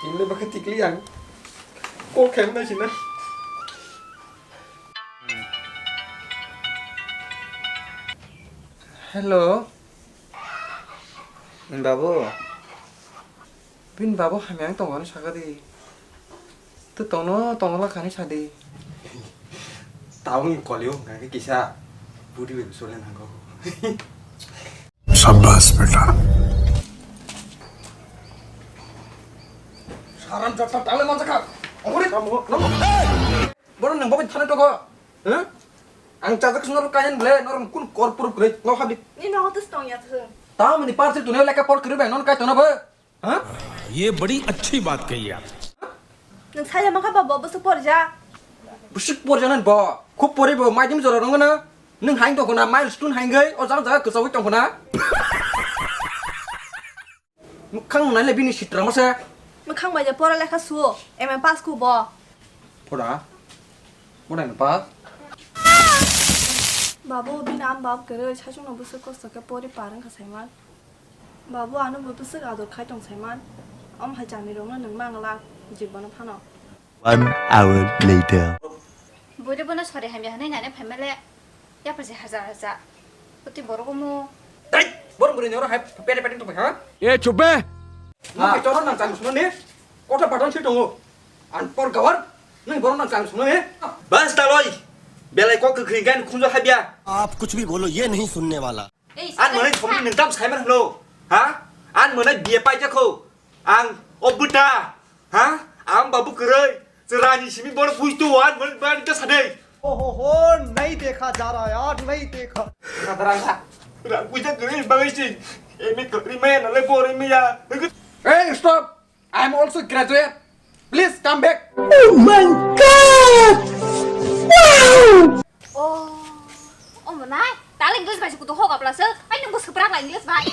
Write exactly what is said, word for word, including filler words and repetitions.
Tingle bakhe tikli ang. Call khaimna sina. Hello. Babu. Bini babu hamya ang tongo hinwi sakha di. Tu tongno tongno lakha hinwi sadi. Tabukni kolio hwnkha khe kisa budi bai sole nango. Shabash beta. Saram jatha tale manjakha. Ongori. Bono nang babai thana toko. Huh? Ang chajak swngo kayan ble norong kun kor puruk le no habdi. Ni nogo tus tong ya thung. Tamni parsi tunai leka por kiri bai non kai tona ba. Ha? ये बड़ी अच्छी बात कही आप। Nwng saya mangkha ba bo bwswk porja? Bwswk porja nan bo? Khub pori bo, maidim jora rwngno. Nwng hain tongkho na, milestone hain gai, o jaga jaga kwchawi tongkho na. Mwkhang nai le bini sitra masa. Mwkhang bai je pora lekha suo, M A pass khu bo. Pora? Pora M A pass? Babu, bini am bab kwrwi, saichung no bwswk kosto khe pori par wngkha saiman. Babu, ano bo bwswk ador khai tong saiman. Om hai chani rokno nwng mang lak jibon phano. One hour later. Bwrwi bono sori hamya hwnwi nani phaimale yapha se haja haja. Kwtwi borok omo. Tei, borok bwrwi ni oro hai pete pete tongbai ha? ए चुप बे। Nwng khe choro nang chang sungno ni. Kotha pathang si tongo. An por gawar, nwng borok nang chang sungno ni. Bas taloi. Belai kok kwkhring gan khunjo habya. आप कुछ भी बोलो, ये नहीं सुनने वाला। Ei, Ang mwnai somni nwng tam saiman hwno? Ha? Ang mwnai B A paijak kho. Ang o bwta. Ha? Ang babu kwrwi. Chwrani simi bono puitu wan mwnai bani ta sadai. ओहो हो, नहीं देखा जा रहा यार, नहीं देखा। Kadara ha. Ra puita kwrwi bagai si. M A kwrwi maya nalai bori maya. Hey, stop! I am also graduate. Please come back. Oh my God! Wow! Oh, omo nai, tale English bai se kutu hok apla se, ai nungbo seprak la English bai.